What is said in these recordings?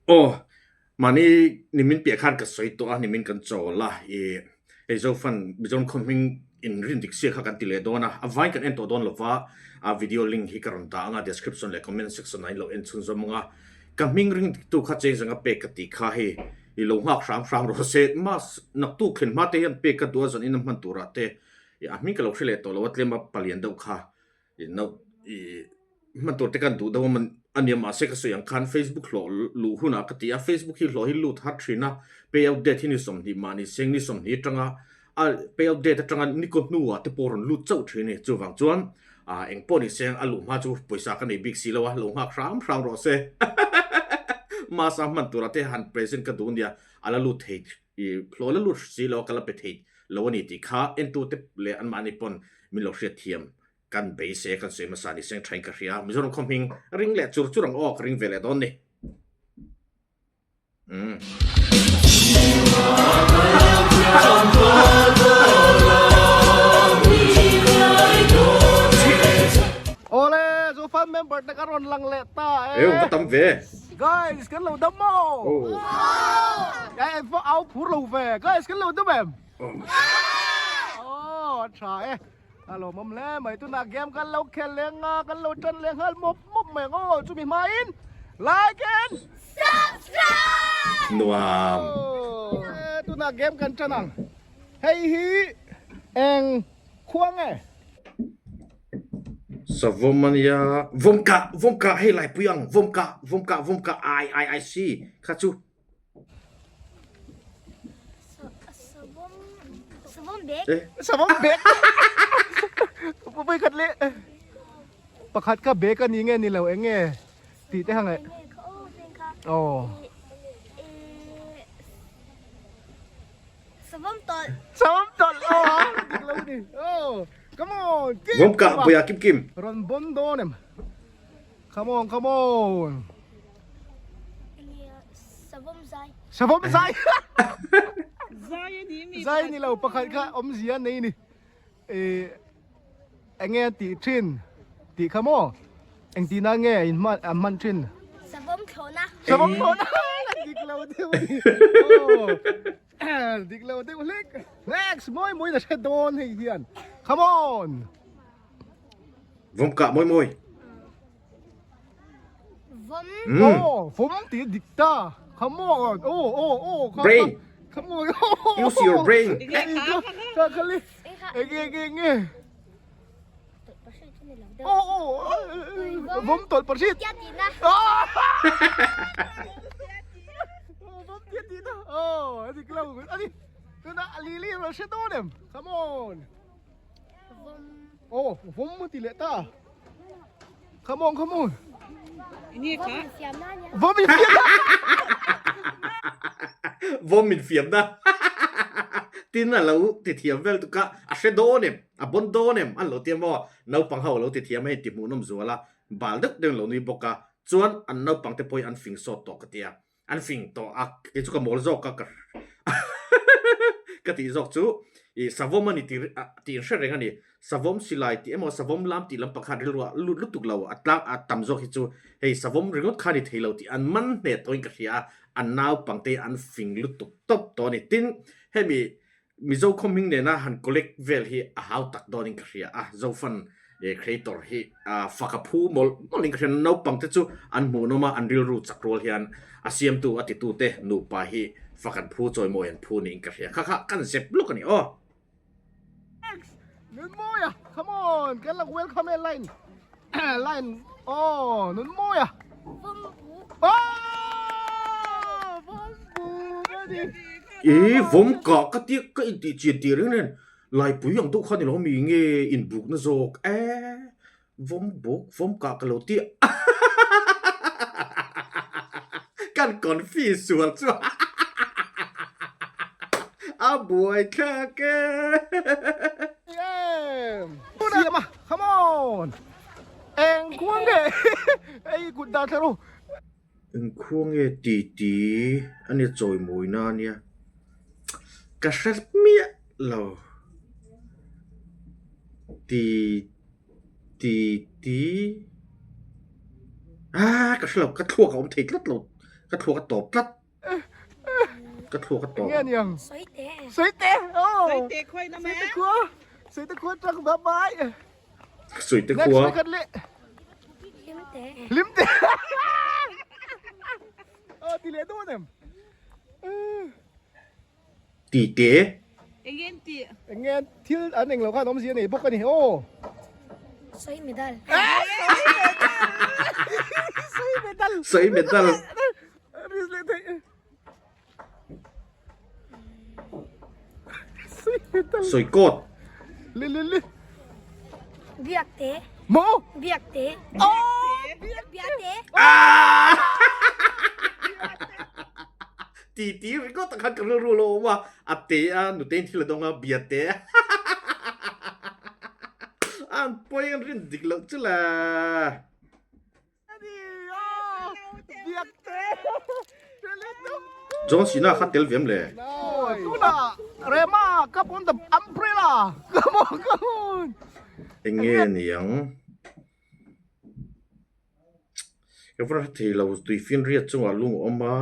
Aw, mahni nimin piah khan ka sawi tawh a, nimin kan chawl a, ih hei Zofan Mizoram khaw hming inrin dik sia kha kan ti leh dawn a, a vain kan en tawh dawn lo va, a video link hi ka rawn dah ang a, description leh comment section ah in lo en chhunzawm ang a, ka hming ring dik tu kha cheng zanga pek ka tih kha hei i lo nghak hram hram rawh se, mas naktuk thlen hma te hian pek ka duh a zanin a hman turah te ih a hming ka lo hre leh tawh lo a, tlem a palian deuh kha. I no i hman tur te kan duh deuh a man a nia mahse ka sawi ang khan Facebook hlawh luh hunah ka ti a Facebook hi hlawh hi lut har thin a payout date hi ni 20 mahni seng ni 20 atanga a payout date atanga ni kaw hnuah te pawh rawn lut chauh thin a ni chuvang chuan ah eng pawh ni seng a luh hma chu pawisa ka nei bik si lo a lo nghak hram hram rawh se mass a hman turah te han present ka duh nia a la lut thei i hlawh la lut si lo a ka la pe thei lo a ni tih kha entute leh anmahni pawn min lo hriat thiam Kan beisei a kan sawi hmasa ni seng thain ka hria. Mizoram khaw hming ring leh chur chur ang aw ka ring ve leh dawn ni. Umm. Awle Zofan member te ka rawn lang leh ta e. Eu va tam ve. Guys kan lo dam maw? Ai va au phur lo ve. Guys kan lo dam em? Oh a tha e. A lawmawm hle mai tunah game kan lo khel leng a kan lo tan leh nghal mawp mawp mai ang aw chumi hmain like and subscribe nuam tunah game kan tan ang hei hi eng khua nge Savawm ania vawmkah vawmkah hei laipui ang vawmkah vawmkah vawmkah ai ai ai si kha chu Savawm bag. Pui khat leh. Pakhat kha bag a ni nge ni lo eng nge tih te kha ngaih. Aw. Savawm tawlh. Savawm tawlh aw dik lo ni. Aw come on. Vawm kah puia kim kim. Rawn bon dawn em. Come on, come on. Savawm zai. Savawm zai. Zai a ni mi. Zai ni lo pakhat kha awmzia nei ni. Eh enge an tih thin tih kha maw? Eng tihna nge in hman an hman thin? Savawm thlawhna. Savawm thlawhna. Dik lo deuh a ni. Oh. Dik lo deuh hlek. Next mawi mawi na hre dawn hei hian. Come on. Vawm kah mawi mawi. Vawm. Oh, vawm tih a dik ta. Come on. Oh, oh, oh. Brain. Come on. Use your brain. Ka khali. Enge enge enge. Oh, oh. Vawm tawlh pahrit. Tia tihna. Vawm tia tihna. Oh, a dik lo. A ni. Tunah Lily rawn hre dawn em? Come on. Oh, vawm a ti leh ta. Come on, come on. Vawm in fiam na. Vawm in fiam na. Tin a lo ti thiam vel tuk a, a hre dawn em, a bon dawn em an lo ti a maw. Naupang ho a lo ti thiam a hei ti hmuhnawm zual a, bal deuh deuhin lo nui bawk a, chuan an naupang te pawhin an fing sawt tawh ka ti a. An fing tawh a, kei chu ka mawl zawk a, ka ka tih zawk chu ih savawm a ni tih tih in hre reng a ni. Savawm silai tih emaw savawm lam tih lam pakhat rilru ah lut lutuk lo a tlang a tam zawk hi chu hei savawm ringawt kha a ni thei lo tih an man hneh tawhin ka hria a, an naupang te hi an fing lutuk tawp tawh a ni. Tin, hemi Mizo khaw hming nena han collect vel hi a hau tak dawnin ka hria a, Zofan creator hi fak a phu mawlh mawlhin ka hria. Naupang te chu an hmuhnawm a, an rilru chak rual hian a siamtu a titu te nupa hi fak an phu, chawimawi an phu niin ka hria. Kha kha kan zep lawk a ni aw. Nunmawia, come on, kan lak welcome e line, line, oh, Nunmawia. Oh, Vawmpu ka ni. E vawm kah ka tia ka intih chian tih reng nen Laipui ang deuh kha ni lo mi nge inbukna zawk e vawm buk vawm kah ka lo tia kan confuse sual chu a buai thlak e. Siam a come on eng khuang nge ei kut dah thla ru. Engkhua nge ti ti a nia chawimawina a nia ka hre miah lo ti ti ti aaa ka hre lo ka thluak a awm thei tlat lo. Ka thluak a tawp tlat. Ka thluak a tawp. Nge niang? Sawi te. Sawi te. Oh. Sawi te khuai na Sawi te khua. Sawi te khua tang bye bye. Sawi te Next khua. week kan le. Hlim te. Hlim te. Oh ti le dawn em. Ti te. Eng ti. Eng thil an eng lo khan awmzia nei bawk a ni. Aw. Sawi medal. Sawi medal. Sawi medal. Risk leh theih. Sawi medal. Sawi coat. Li li li. Biak te. Mo. Biak te. Oh. Biak te. Ah! Ti ti ringawt ah khan ka rilru lo awm a, a te a nutein thil a dawng a, bia te a an pawi an rin dik loh chu le. John Cena kha tel ve em le? Rema cup on the umbrella come on come on Eng nge niang? Ka va hre thei lo tui finriat chungah lung a awm a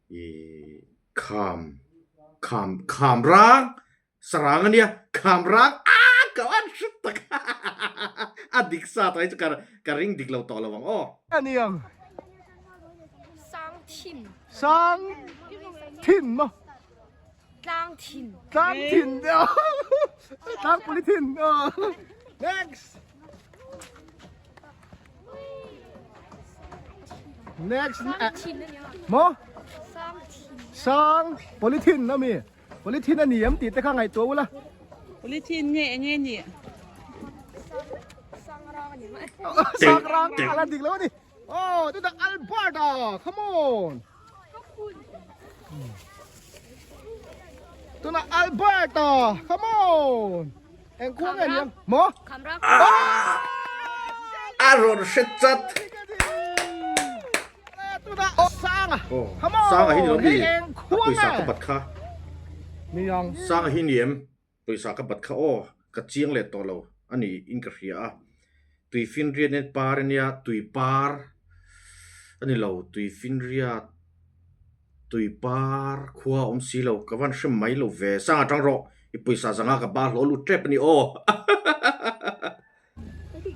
ihh kham kham kham rang sarang a nia kham rang aaa ka van hre tak a dik sa tawh hi chu ka ka ring dik lo tawh lo ang aw. A niang. Sang thin. Sang thin maw. Tlang thin. Tlang thin. Tlang puli thin. Next. Next. Mo? Sang polythene ami. Polythene ani em tih te kha ngaihtuah ula. Polythene nge enge ni? Sang rang ala dik lo ani. Oh, tu dah Alberta. Come on. Tuna Alberta. Come on. Eng khuang nge niang? Maw? A rawn hre chat. Sanga hi ni lo mi? A pawisa ka bat kha. Sanga hi ni em? Pawisa ka bat kha aw. Ka chiang leh tawh lo a ni in ka hria a. Tui finriat nen par ania tui par a ni lo tui finriat. Tui par khua awm si lo, ka van hrem mai lo ve. Sanga tang rawh, i pawisa zanga ka ba hlawh lut tep a ni aw.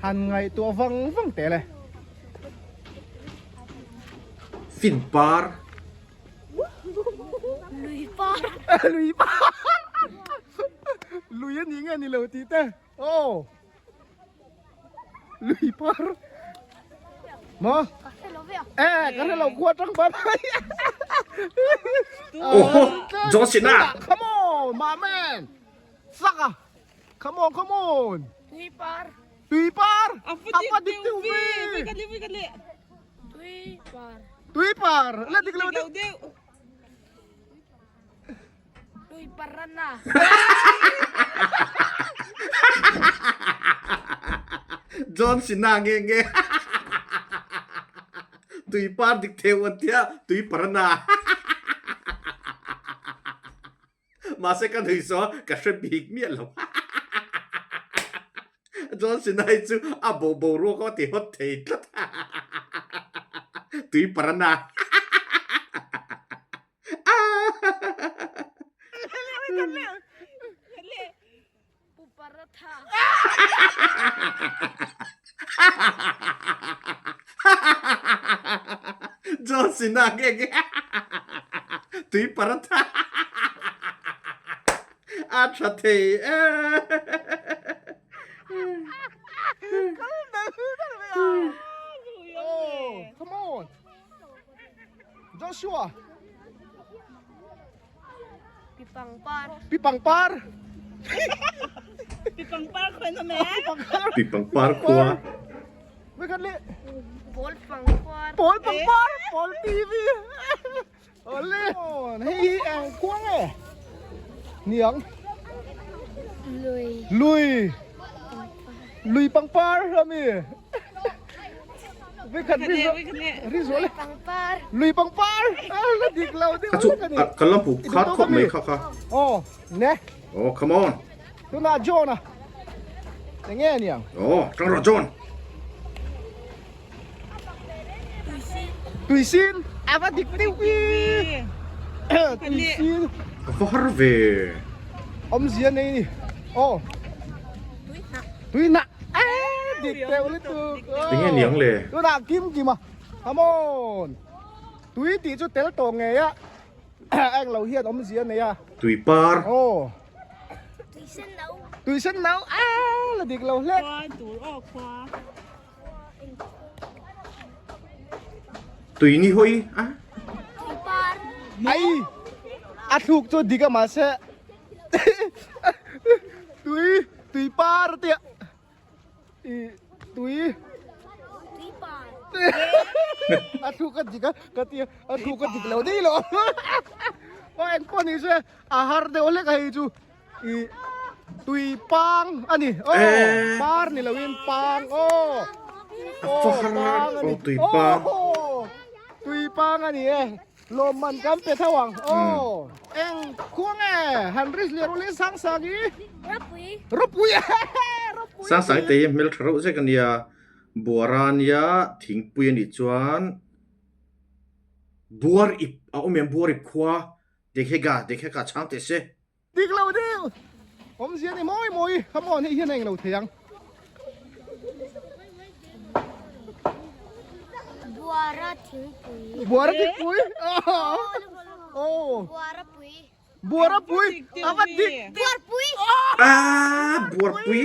Han ngaihtuah vang vang teh le. Fin par. Lui par. Lui par. Lui a ni nge ni lo tih te. Aw. Lui par. Maw? Ka hre lo ve a. Eh, ka hre lo khua tang pa mai. Oho, John Cena. Come on, my man. Saka. Come on, come on. Tui par. Tui par. A va dik deuh ve. Vui ka le, vui ka le. Tui par. Tui par. La dik lo deuh. Tui parana. John Cena nge nge tui par dik theu an tia tui parana mahse ka nui saw ka hre bik miah lo John Cena hi chu a bo boruak a ti hawt thei tlat tui parana. John Cena nge nge tui paratha a tha thei e. Come on. Joshua. Pi pangpar. Pi pangpar. Pi pangpar khoi na me. Pi pangpar khua. Mấy con lẹ. Pawl pangpar. Pawl pangpar. Pawl TV. Ole. Hei ang kuang e. Niang. Lui. Lui. Lui pangpar ami. Với khat ri ri zo le. Pangpar. Lui pangpar. La dik lo Kha chu ka lam pu khat khawp mai kha kha. Oh, ne. Oh, come on. Tuna John a. Enge niang. Oh, tang rawh John. Tuisin a va dik deuh i Tuisin. Ka va har ve. Awmzia nei ni. Aw. Tuihnah. A dik deuh lutuk. Tinge niang le. Tunah kim kim a. Come on. Tui tih chu tel tawh ngei a. A englo hian awmzia nei a. Tui par. Aw. Tuisen no. Tuisen no. A la dik lo hle. Khua tur aw khua. Tui ni hawi a. Tui par. Ai. A thluk chu dik a mahse. Tui tui par tia. I tui. Tui par. A thluk a dik a ka tia a thluk a dik lo dei lo. Aw eng pawh ni se a har deuh hlek a hei chu. I tui pang a ni aw par ni loin pang aw aw pang a ni tui pang tui pang a ni e lawmman kan pe tho ang aw eng khuang e han ri leh rawh le sang sang i ropui ropui ropui sang sang te hi hmel tha reuh zek a nia buara nia thingpui a nih chuan buar ip a awm em buar ip khua dekhega dekhega chhang teh se. Dik lo deuh! Awmzia ni mawi mawi, come on, hei hian a englo thei ang. Buara thingpui. Buara thingpui? Oh. Buara pui. Buara pui. Ava dik. Buarpui. Ah, buarpui.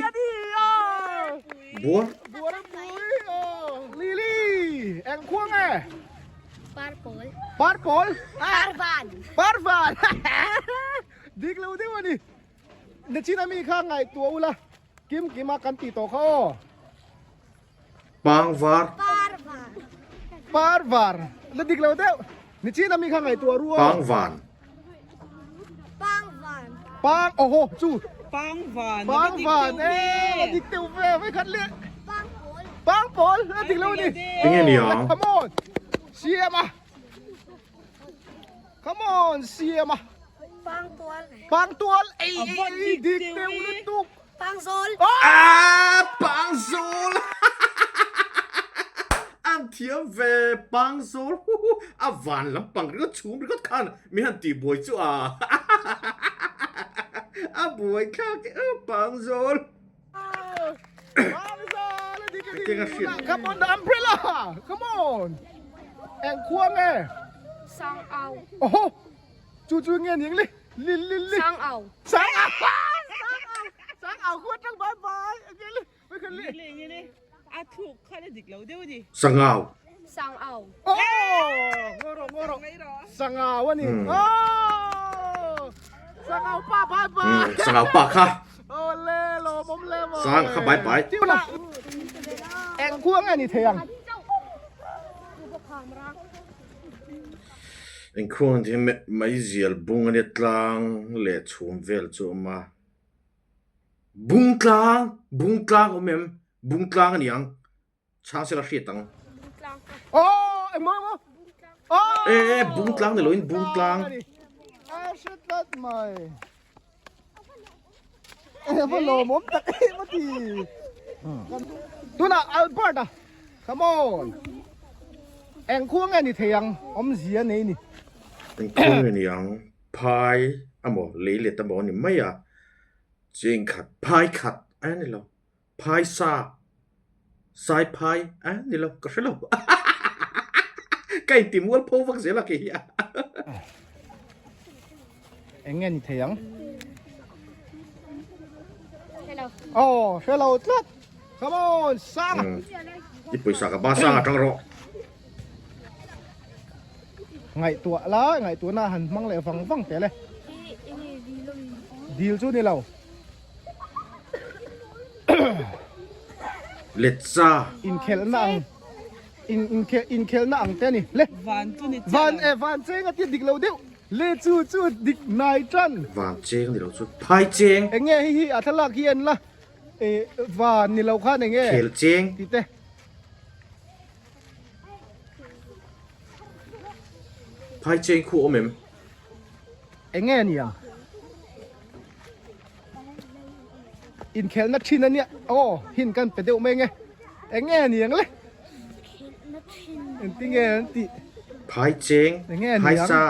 Buar. Buara pui. Lily, eng khuang e? Parpawl. Parpawl? Parvan. Parvan. Dik lo deuh a ni. Nachin ami kha ngaihtuah ula kim kim a kan tih tawh kha aw. Pangvar. Parvar. Parvar. La dik lo deuh. Nachin ami kha ngaihtuah ru aw. Pangvan. Pangvan. Pang oho chu. Pangvan. Pangvan. Eh la dik deuh ve vei khat leh. Pangpawl. Pangpawl. La dik lo a ni. Tinge ni ang? Come on. Siam a. Come on siam a. Pangtual. Pangtual ei ei ei dik deuh lutuk. Pangzawl. Ah pangzawl. An thiam ve pangzawl a van lampang ringawt chhum ringawt khan min han tih buai chu a a buai thlak e pangzawl. Pangzawl a dik a ni. Come on the umbrella. Come on. Eng khua nge? Sang au. Oho. Chu chu nge ning li. Li li li. Sang au. Sang au. Sang au. Sang au khua tang bye bye. Nge li. Mai khan li. Nge li nge li. A thuk kha le dik lo deuh ni. Sang au. Sang au. Oh! Ngoro ngoro. Sang au ani. Oh! Sang au pa bye bye. Sang au pa kha. Oh le lo mom le mo. Sang kha bye bye. Eng khua nge ni thei ang. Engkhuang hi meizial bung a nia tlang leh chhum vel chu a awm a bung tlang bung tlang a awm em bung tlang a ni ang chhang sela hriat ang e e bung tlang ni loin bung tlang Tunah Albert a come on eng khuang nge ni thei ang awmzia nei ni. Eng khuang nge ni ang phai amaw lei let amaw a ni mai a cheng khat phai khat a ni lo phai sa sai phai a ni lo ka hre lo ka inti mual pho vak zel a kei hi a. Eng nge ni thei ang? Hello. Oh, hello tlat. Come on, sang. Mm. I pawisa ka ba sang atang rawh. Ngaihtuah la, ngaihtuah na han hmang leh vang vang teh le. Dil chu ni lo. Let sa. Inkhelhna ang in in inkhelhna ang te ani le. Van chu ni chiah. Van e van cheng a ti dik lo deuh. Le chu chu dik nai tan. Van cheng ni lo chu phai cheng. Eng nge hei hi a thlalak hi en la e van ni lo khan eng nge. Khel cheng. Ti te. Phai cheng khu awm em? Eng nge ni ang? Inkhelhna thin a nia. Aw hin kan pe deuh mai nge. Eng nge ni ang le? Inkhelhna thin. Engtin nge an tih? Phai cheng, Enge a phai niang? sa.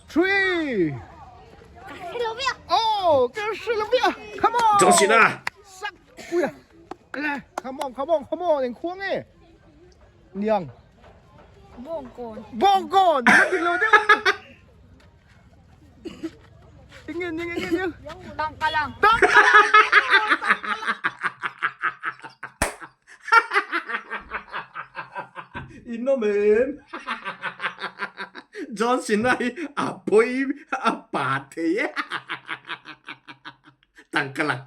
Three. Oh, ka hre lo viah. Come on. John Cena. Sak puia. Le, come on, come on, come on, eng khuang e. Niang. Bawngkawn. Bawngkawn. Ka dik lo deuh. Eng nge eng nge eng nge. Tangkalang. Tangkalang. In awm em? John Cena hi a pawi a pa thei e. Tangka lang.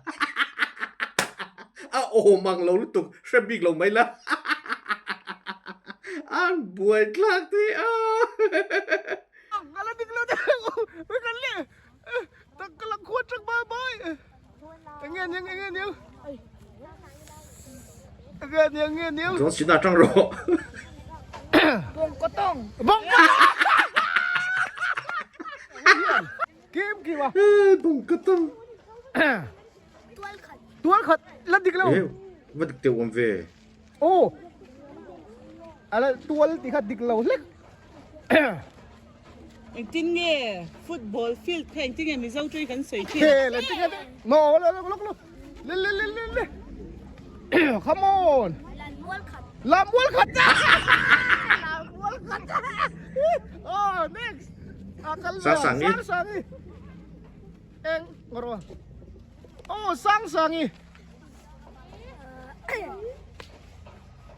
A awm ang lo lutuk hre bik lo mai la. An buai thlak thei a. Ala dik lo deuh. Kan le. Tangka lang khuat tang bai bai. Enge aniang enge aniang. Enge aniang enge aniang. John Cena tang rawh. Bawng kawtawng. Bawng kawtawng. Kim kim a. Bawng kawtawng. Tual khat. Tual khat la dik lo. Eh, va dik teuh awm ve. Aw. Ala tual ti kha dik lo hlek. Engtin nge football field kha engtin nge Mizo tawng kan sawi thin? Khel engtin nge no lo lo lo lo le le le le le come on Lammual khat. Lammual khat Lammual khat oh next akal Sang sangi sang sangi eng ngoro oh sang sangi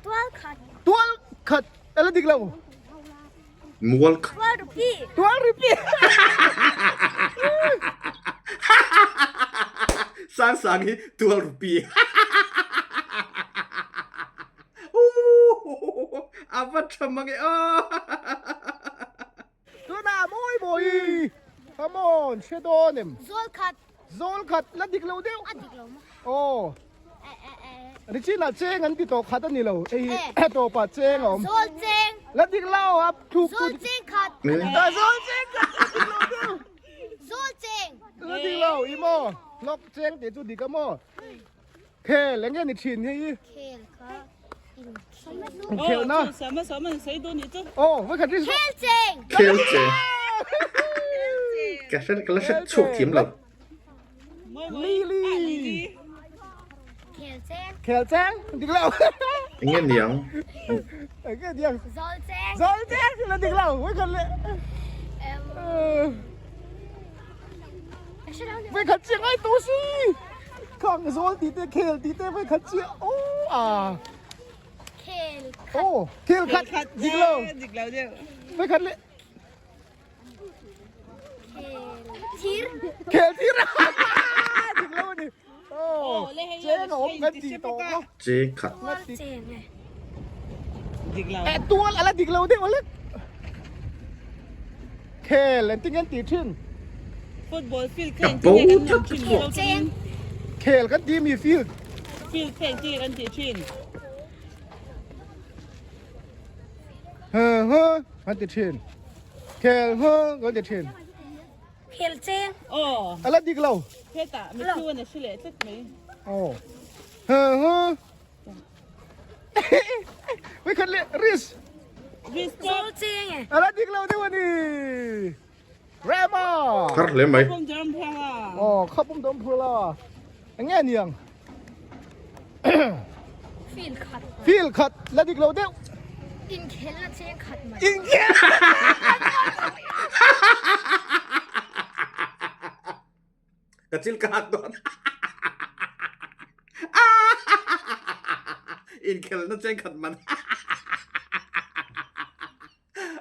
Tual khat. Tual khat ela dik lo. Mual khat. Tual rupi. Tual rupi. Sang sang hi tual rupi. A va tha mang e aw. Tunah mawi mawi. Come on, hre dawn em. Zawl khat. Zawl khat la dik lo deuh. A dik lo maw? Aw. Richina cheng an ti tawh khat a ni lo. Hei hi tawpah cheng a awm. Zawl cheng. La dik lo a thluk tu. Zawl cheng khat. Zawl cheng khat la dik lo deuh. Zawl cheng. La dik lo i maw. Hlawk cheng tih chu dik a maw. Khel eng nge ni thin hei. Khel kha inkhel. Inkhelh na. Aw sama sama an sawi dawn nih chu. Aw vawikhat ri. Khel cheng. Khel cheng. Ka hre ka la hre chhuak thiam lo. Lily. Khel cheng. Khel cheng dik lo. Eng nge niang. Eng nge niang. Zawl cheng. Zawl cheng la dik lo vawikhat le. Vawikhat chiah ngai tawh si. Khang zawl tih te khel tih te vawikhat chiah aw a. Khel khat. Aw khel khat dik lo. Dik lo deuh. Vawikhat leh. Khel thir. Khel thir. Dik lo a ni. Aw cheng a awm kan tih tawh kha. Cheng khat. Tual cheng e. Dik lo. Eh tual ala dik lo deuh alek. Khel engtin nge an tih thin? Football field kha Ka engtin bo nge kan tlat lam thin chhuak. Mizo tawngin? Khel kan ti mi field. Field kha engtin nge kan tih thin? Hơ hơ kan ti thin. Khel hơ kan ti thin. Khel cheng. Aw. Ala dik lo. Hetah Matthew an a hre leh tlat mai. Aw. Hơ hơ. Wei khat leh risk. Risk Zawl cheng e. Ala dik lo deuh a ni. Rema. Thar hle mai. Khapum dawm phur la. Aw khapum dawm phur la. Eng nge niang. Field khat. Field khat la dik lo deuh. Inkhel na cheng khat mai. Inkhel. Ka chil ka hak dawn. Inkhelna cheng khat man.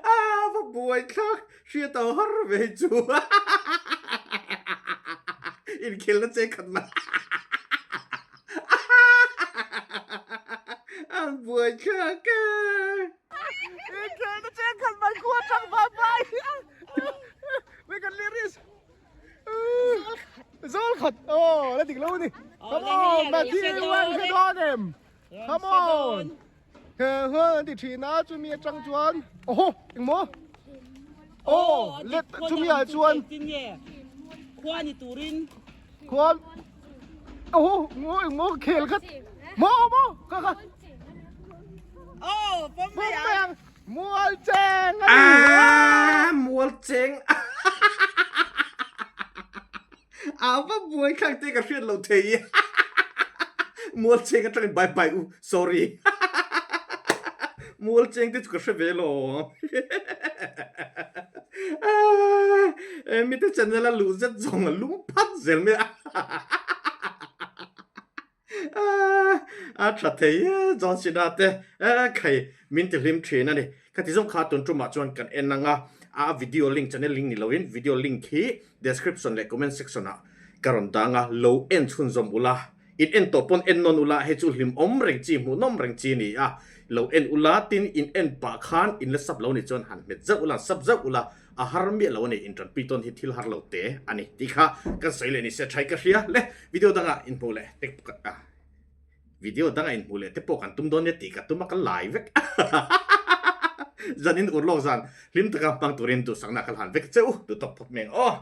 Ah, va buai thlak hria tau har ve hi chu. Inkhelna cheng khat man. An buai thlak e. Inkhelna cheng khat man khua tang vai vai. Wei kan lyrics. Zawl khat aw la dik lo ni come on Matthew an hre dawn em come on he he an ti thin a chumi atang chuan awhaw engmaw aw let chumi ah chuan khua ni turin khua awhaw engmaw engmaw khel khat. Maw maw ka ka. Oh, pawm mai ang. Mual cheng a ni. Ah, mual cheng. A va buai thlak te ka hriat lo thei. Mual cheng atangin bye bye u. Sorry. Mual cheng te chu ka hre ve lo. Ah, mite channel a luh zet zawng a lum phat zel mai a. A tha thei e John Cena te khai min ti hlim thin a ni. Khati zawng kha tun tumah chuan kan en anga a video link channel link ni loin video link hi description leh comment section ah ka rawn dang a lo en chhunzawm ula in en tawh pawn en nawn ula hei chu hlim awm reng chi hmuh nawm reng chi a ni a lo en ula tin in en pah khan in la sub lo ni chuan han hmet zauh ula han sub zauh ula A har miah lo a ni, inṭanpui tawn hi thil har lo te a ni tih kha kan sawi leh ni se ṭhai ka hria le. Video dangah inhmuh leh te video dangah inhmuh leh te pawh kan tum dawn nia tih ka tum a ka lai vek. Zanin urlawk zan hlim taka hmang turin duhsakna ka hlan vek che u, duhtawk phawt mai ang aw.